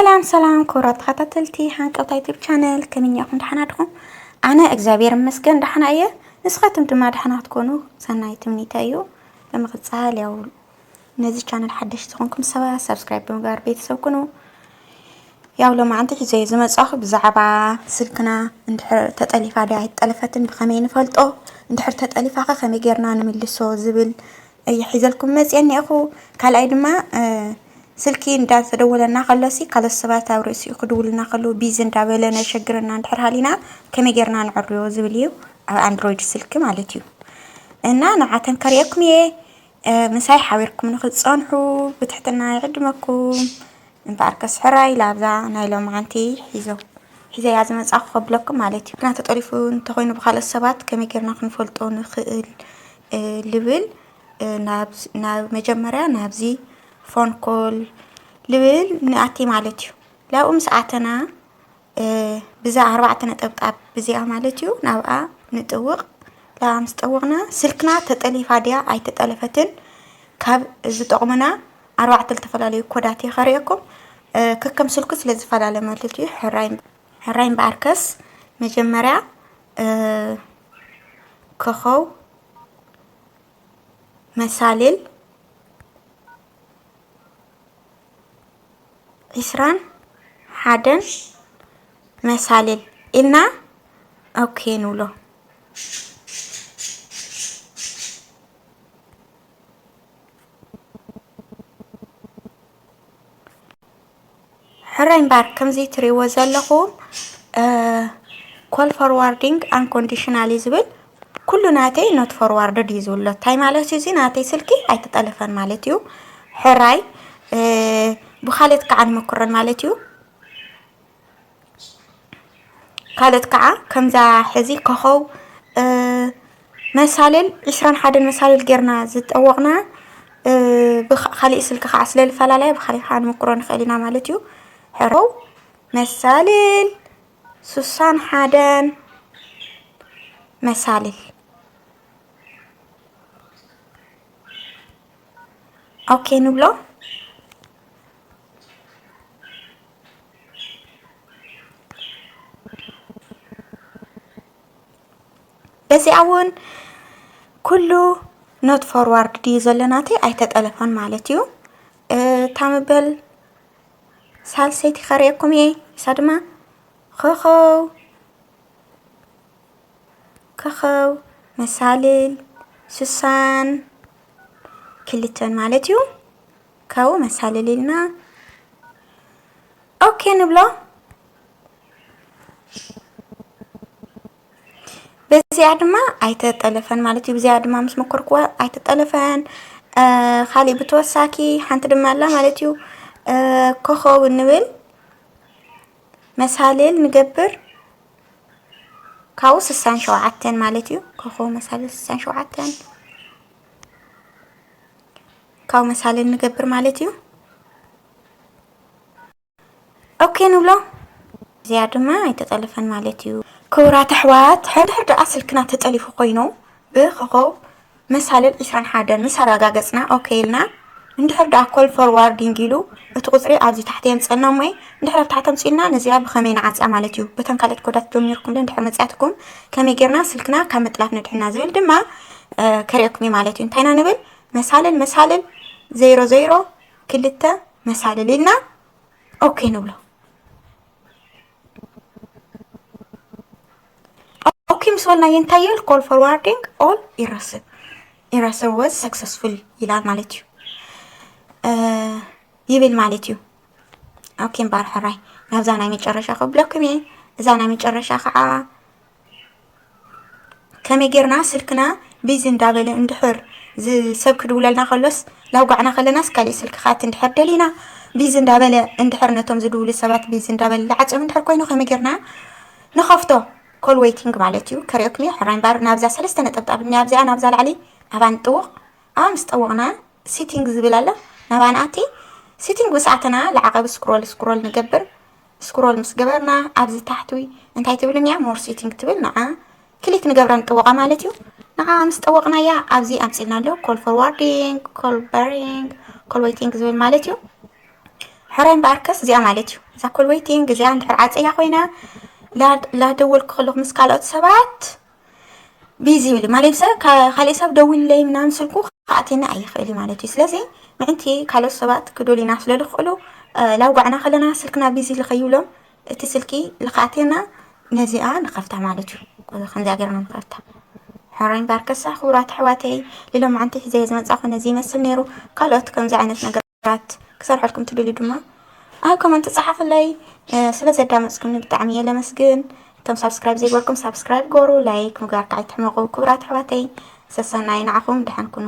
ሰላም ሰላም ክቡራት ተኸታተልቲ ሓንቀውታ ዩቱብ ቻነል፣ ከመይ እኒኣኹም? ደሓና ድኹም? ኣነ እግዚኣብሔር ይመስገን ደሓና እየ። ንስኻትኩም ድማ ደሓና ክትኮኑ ሰናይ ትምኒተይ እዩ። ብምቕጻል ያው ነዚ ቻነል ሓደሽቲ ዝኾንኩም ሰባት ሳብስክራይብ ብምግባር ቤተሰብ ኩኑ። ያው ሎማዓንቲ ሒዘዮ ዝመጻኹ ብዛዕባ ስልክና እንድሕር ተጠሊፋ ድያ ኣይተጠለፈትን ብኸመይ ንፈልጦ፣ እንድሕር ተጠሊፋኸ ከመይ ጌርና ንምልሶ ዝብል እየ ሒዘልኩም መጽየ እኒአኹ። ካልኣይ ድማ፣ እ፣ ስልኪ እንዳተደወለና ከሎሲ ካልኦት ሰባት ኣብ ርእሲኡ ክድውሉና ከለዉ ቢዚ እንዳበለ ነሸግረና እንድሕር ሃሊና ከመይ ጌርና ንዕርዮ ዝብል እዩ፣ ኣብ ኣንድሮይድ ስልኪ ማለት እዩ። እና ንዓተን ከርእየኩም እየ። እ፣ ምሳይ ሓቢርኩም ንኽትጸንሑ ብትሕትና ይዕድመኩም። እምበኣርከስ ሕራይ ላብዛ ናይ ሎማዓንቲ ሒዞ-፣ ሒዘያ ዝመጻኹ ከብለኩም ማለት እዩ። ግና ተጠሊፉ እንተኾይኑ ብኻልኦት ሰባት ከመይ ጌርና ክንፈልጦ ንኽእል፣ እ፣ ልብል፣ እ፣ ናብ፣ ናብ መጀመርያ ናብዚ ፎን ኮል ልብል ንኣቲ ማለት እዩ። ላብኡ ምስ ኣተና፣ እ፣ ብዛ ኣርባዕተ ነጠብጣብ ብዚኣ ማለት እዩ፣ ናብኣ ንጥውቕ። ላብኣ ምስ ጠወቕና ስልክና ተጠሊፋ ድያ ኣይተጠለፈትን ካብ ዝጠቕሙና ኣርባዕተ ዝተፈላለዩ ኮዳት እየ ከርእየኩም። እ፣ ከከም ስልኩ ስለ ዝፈላለ ማለት እዩ። ሕራይ፣ ሕራይ እምበኣርከስ መጀመርያ፣ እ፣ ኮኸው መሳልል ዒስራን ሓደን መሳልል ኢልና ኦኬ ንብሎ። ሕራይ እምበኣር ከምዚ ትሪእዎ ዘለኹም፣ እ፣ ኮል ፎርዋርዲንግ ኣንኮንዲሽናል እዩ ዝብል። ኩሉ ናተይ ኖት ፎርዋርድድ እዩ ዝብሎ። እንታይ ማለት እዩ? እዚ ናተይ ስልኪ ኣይተጠለፈን ማለት እዩ። ሕራይ፣ እ፣ ብኻልኦት ከዓ ንመክረን ማለት እዩ። ካልኦት ከዓ ከምዛ ሕዚ ኮኸው፣ እ፣ መሳልል ዒስራን ሓደን መሳልል ጌርና ዝጠወቕና፣ እ፣ ብኻ-፣ ካሊእ ስልኪ ከዓ ስለ ዝፈላለያ ብኻሊእ ከዓ ንምክሮ ንኽእል ኢና ማለት እዩ። ሕረው መሳልል ሱሳን ሓደን መሳልል። ኦኬ ንብሎ። በዚኣ እውን ኩሉ ኖት ፎርዋርድ ድዩ ዘሎ ናተይ ኣይተጠለፈን ማለት እዩ። እታ መበል ሳልሰይቲ ከርእየኩም እየ። እሳ ድማ ኸኸው ከኸው መሳልል ስሳን ክልተን ማለት እዩ። ከው መሳልል ኢልና ኦኬ ንብሎ። በዚኣ ድማ ኣይተጠለፈን ማለት እዩ። ብዚኣ ድማ ምስ መኮርክዋ ኣይተጠለፈን። እ፣ ካሊእ ብተወሳኪ ሓንቲ ድማ ኣላ ማለት እዩ። እ፣ ኮኸው እንብል መሳልል ንገብር። ካብኡ ስሳን ሸውዓተን ማለት እዩ። ኮኸው መሳልል ስሳን ሸውዓተን ካብኡ መሳልል ንገብር ማለት እዩ። ኦኬ ንብሎ። እዚኣ ድማ ኣይተጠለፈን ማለት እዩ። ክቡራት ኣሕዋት፣ ሕድሕር ደኣ ስልክና ተጠሊፉ ኮይኑ ብኸኸው መሳልል ዒስራን ሓደን ምስ ኣረጋገጽና ኦኬ ኢልና፣ እንድሕር ደኣ ኮል ፎርዋርዲንግ ኢሉ እቲ ቁጽሪ ኣብዚ ታሕቲ የምጸልና እሞ፣ እንድሕር ኣብ ታሕቲ ኣምጺኡልና ነዚኣ ብኸመይ ንዓጽያ ማለት እዩ። በተን ካልኦት ኮዳት ጀሚርኩም እንድሕር መጽያትኩም ከመይ ጌርና ስልክና ካብ ምጥላፍ ነድሕና ዝብል ድማ፣ እ፣ ከርእየኩም እዩ ማለት እዩ። እንታይ ኢና ንብል? መሳልል መሳልል ዜሮ ዜሮ ክልተ መሳልል ኢልና ኦኬ ንብሎ። ኦኬ ምስ በልናዮ እንታይ ይብል? Call forwarding all errors፣ errors was successful ይላል ማለት እዩ፣ እ፣ ይብል ማለት እዩ። ኦኬ እምበኣር ሕራይ ናብዛ ናይ መጨረሻ ክብለኩም እየ። እዛ ናይ መጨረሻ ከዓ ከመይ ጌርና ስልክና ቢዚ እንዳበለ እንድሕር ዝ-፣ ሰብ ክድውለልና ከሎስ ላውጋዕና ከለናስ ካሊእ ስልኪ ክኣቲ እንድሕር ደሊና ቢዚ እንዳበለ እንድሕር ነቶም ዝድውሉ ሰባት ቢዚ እንዳበለ ዝዓጽዮም እንድሕር ኮይኑ ከመይ ጌርና ንኸፍቶ? ኮል ዌይቲንግ ማለት እዩ። ከርእየኩም እየ። ሕራይ እምበኣር ናብዛ ሰለስተ ነጠብጣብ እኒኣ ኣብዚኣ ናብዛ ላዕሊ ኣብኣ ንጥውቕ። ኣብኣ ምስ ጠወቕና ሴቲንግ ዝብል ኣላ። ናብኣ ንኣቲ። ሴቲንግ ምስ ኣተና ለዓቐብ ስክሮል ስክሮል ንገብር። ስክሮል ምስ ገበርና ኣብዚ ታሕቲ እንታይ ትብል እኒኣ? ሞር ሴቲንግ ትብል። ንዓ ክሊክ ንገብራ ንጥወቓ ማለት እዩ። ንዓ ምስ ጠወቕናያ ኣብዚ ኣምፂልና ኣሎ። ኮል ፎርዋርዲንግ፣ ኮል በሪንግ፣ ኮል ዌይቲንግ ዝብል ማለት እዩ። ሕራይ እምበኣርከስ እዚኣ ማለት እዩ። እዛ ኮል ዌይቲንግ እዚኣ እንድሕር ዓፀያ ኮይና ላደወልኩ ከለኹ ምስ ካልኦት ሰባት ቢዚ ይብል ማለት ሰብ ካልእ ሰብ ደዊለይ ምናምን ስልኩ ክኣትየና ኣይኽእል ማለት እዩ። ስለዚ ምዕንቲ ካልኦት ሰባት ክደልዩና ስለዝኽእሉ ላውጋዕና ከለና ስልክና ቢዚ ልኸይብሎም እቲ ስልኪ ልኽኣትየና ነዚኣ ንኸፍታ ማለት እዩ። ከምዚኣ ገርና ንኸፍታ። ሕራይ እምበኣርከሳ ክቡራት ኣሕዋተይ፣ ሎማዓንቲ ሒዘዮ ዝመጻኹ ነዚ ይመስል ነይሩ። ካልኦት ከምዚ ዓይነት ነገራት ክሰርሐልኩም ትደልዩ ድማ ኣብ ኮመንት ጸሓፉለይ። ስለ ዘዳመጽኩምኒ ብጣዕሚ እየ ለመስግን። እቶም ሳብስክራይብ ዘይገበርኩም ሳብስክራይብ ገሩ፣ ላይክ ምግባር ከዓ ኣይትሕመቑ። ክቡራት ኣሕዋተይ ሰሰናይ ንዓኹም ደሓን ኩኑ።